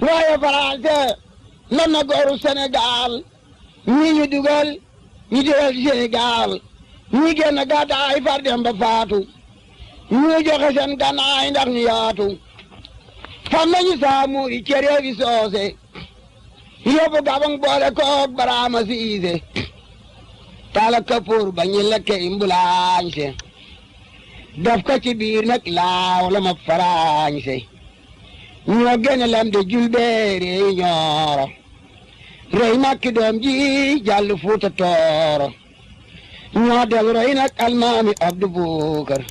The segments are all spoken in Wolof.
waaye Faranse lan na gooru Sénégal ñii ñu dugal ñu dugal Sénégal ñi génn gàddaay far dem ba faatu ñu joxe seen gànnaay ndax ñu yaatu fam nañu saamu i cere bi soose yóbbu Gabang boole koog Baraama Siise tala kapoor ba ñu lekke imbulaañse daf ko ci biir nag laaw la ma faraañse ñoo génne lam de julbeere yi ñooro rey makki doom ji jàll Fuuta Tooro ñoo del roy nag almaami Abdou Boucar.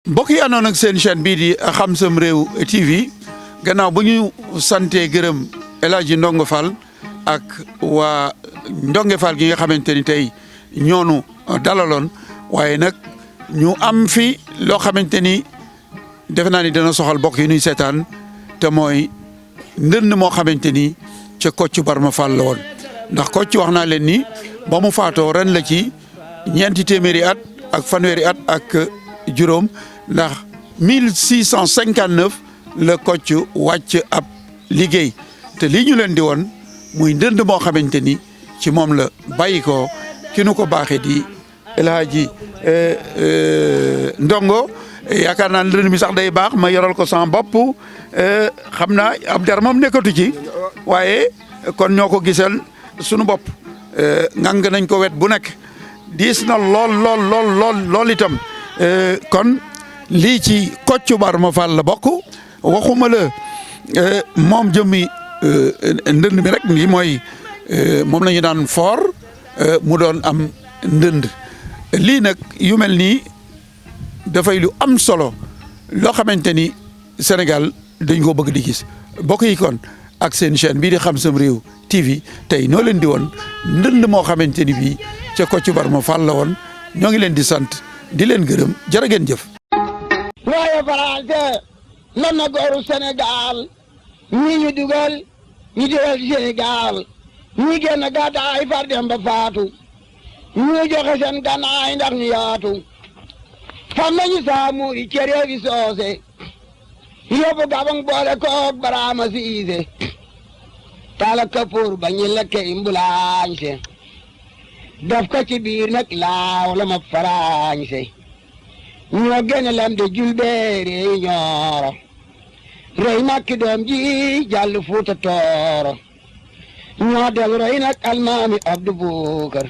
mbokk yi àndoon ak seen chaîne bii di Xam Sam Réew TV gannaaw bu ñu santee gërëm El Hadji Ndongo Fall ak waa Ndongo Fall gi nga xamante ni tey ñoonu dalaloon waaye nag ñu am fi loo xamante ni defe naa ni dana soxal bokk yi nuy seetaan te mooy ndënd moo xamante ni ca Kocc Barma Fall la woon ndax Kocc wax naa leen ni ba mu faatoo ren la ci ñeenti téeméeri at ak fanweeri at ak juróom ndax 1659 la Kocc wàcc ab liggéey te lii ñu leen di woon muy ndënd moo xamante ni ci moom la bàyyi ko ki nu ko baaxee di El Hadji Ndongo yaakaar naa ndënd mi sax day baax ma yoral ko sama bopp xam naa ab der moom nekkatu ci waaye kon ñoo ko gisal sunu bopp ngang nañ ko wet bu nekk diis na lool itam kon lii ci Kocc Barma Fall la bokk waxuma la moom jëmmi ndënd mi rek nii mooy moom la ñu daan foor mu doon am ndënd lii nag yu mel nii dafay lu am solo loo xamante ni Sénégal dañ ko bëgg di gis bokk yi kon ak seen chaîne bii di Xam Sam Réew TV tey noo leen di woon ndënd moo xamante ni bii ca Kocc Barma Fall la woon ñoo ngi leen di sant di leen gërëm jërë ngeen jëf. waaye Faranse lan na gooru Sénégal ñii ñu dugal Sénégal ñi génn gàddaay far dem ba faatu ñu joxe seen gànnaay ndax ñu yaatu fam nañu saamu i cere bi soose yóbbu Gabang boole koog Baraama Siise tala kapoor ba ñu lekke imbulaañse daf ko ci biir nag laaw la ma faraañse ñoo génne lam de julbeere yi ñooro rey makki doom ji jàll Fuuta Tooro ñoo del roy nag almaami Abdou Boucar.